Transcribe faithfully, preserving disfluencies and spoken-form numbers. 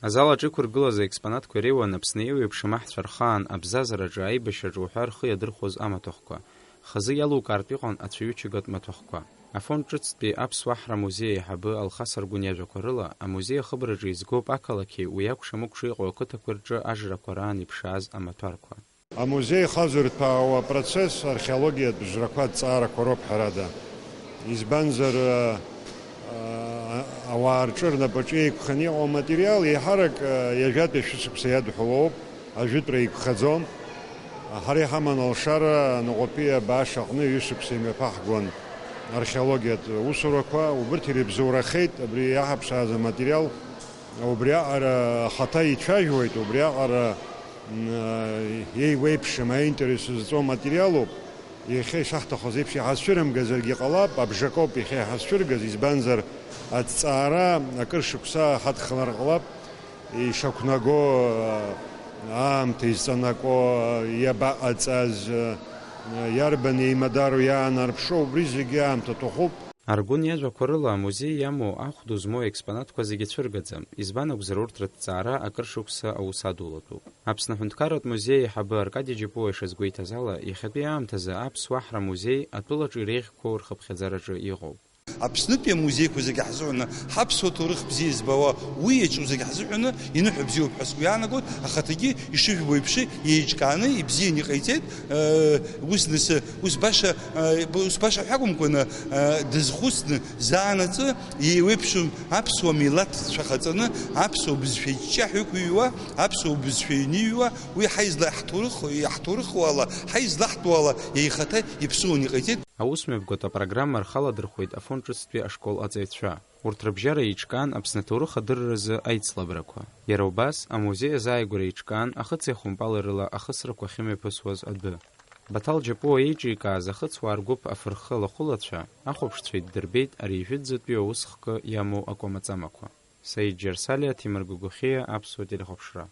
Азал аҿы иқәыргылаз аекспонатқәа иреиуан Аԥсны еиуеиԥшым аҳцәа рхаан абзазараҿы, аибашьраҿы уҳәа рхы иадырхәоз амаҭәахәқәа. Хазы иалукаартә иҟан ацәаҩычагатә маҭәахәқәа. Афонд ҿыцтәи Аԥсуа ҳра музеи аиҳабы Алхас Аргәын иажәақәа рыла, амузеи ахыбраҿы изгоуп ақалақьи уи акәша-мыкәша иҟоу ақыҭақәеи рҿы ажрақәа раан иԥшааз амаҭәарқәа. Амузеи ихазырҭәаауа апроцесс археологиатә жрақәа аҭҵаарақәа роуп, ҳәарада. Избанзар, а, а, ауаа рҿы рнапаҿы еиқәханы иҟоу аматериал еиҳарак, а, ҩажәатәи шәышықәса иадҳәалоуп, ажәытәра еиқәхаӡом. Ҳара иҳаман алшара Анаҟәатәи абааш аҟны ҩышықәса имҩаԥаҳгон археологиатә усурақәа, убырҭ ирыбзоурахеит абри иаҳаԥшааз аматериал, убриаҟара ахаҭа ицәажәоит, убриаҟара, м, еиуеиԥшым аинтерес зҵоу аматериалуп. Иахьа ишаҳҭахыз еиԥш иҳазшәырымгазаргьы ҟалап, абжакоуп иахьа иҳазшәыргаз, избанзар, аҭҵаара акыр шықәса ҳадхалар ҟалап, ишақәнаго, аамҭа изҵанаго, иабаҟаҵаз, иарбан еимадароу иаанарԥшуа, убри зегьы аамҭа ҭахуп. Аргәын иажәақәа рыла, амузеи иамоу ахә ду змоу аекспонатқәа зегьы цәыргаӡам, избан акәзар, урҭ рыҭҵаара акыр шықәса аус адулатәуп. Аԥсны аҳәынҭқарратә музеи аиҳабы Аркади Џьапуа ишазгәеиҭаз ала, иахьатәи аамҭазы Аԥсуа ҳра музеи атәылаҿы иреиӷьқәоу рхыԥхьаӡараҿы иҟоуп. Аԥснытәи амузеиқәа зегьы ҳзыҳәаны, ҳаԥсуа ҭоурых бзиа избауа, уи иаҿу зегьы ҳзыҳәаны иныҳәа бзиоуп ҳәа сгәы иаанагоит, ахаҭагьы ишыжәбо еиԥш, еиҿкааны, ибзианы иҟаиҵеит, э, ус нас, ус баша, э, ус баша ҳәа акәымкәаны, э, дазхәыцны, заанаҵы, еиуеиԥшым аԥсуа милаҭ цәахаҵаны, аԥсуа бызшәа иҷҷаҳәа ықәыҩуа, аԥсуа бызшәа ианыҩуа, уи ҳаизла-, ҳҭоурых, иаҳҭоурыхуала, ҳаизлаҳтәуала, еихаҭа иԥсуан иҟаиҵеит. Аусмҩаԥгатә апрограмма рхаладырхәеит афонд ҿыцтәи ашкол аҵаҩцәа. Урҭ рыбжьара еиҿкаан Аԥсны аҭоурых адырразы аицлабрақәа. Иара убас, амузеи азааигәара еиҿкаан ахыци ахәымпали рыла ахысрақәа ахьымҩаԥысуаз адәы. Баҭал Џьапуа еиҿикааз ахыцуаа ргәыԥ афырхы алахәылацәа, ахәаԥшцәа иддырбеит ари ижәытәӡатәи аус хкы иамоу акәамаҵамақәа. Саид Џьарсалиа, Ҭемыр Гогохиа, Аԥсуа телехәаԥшра.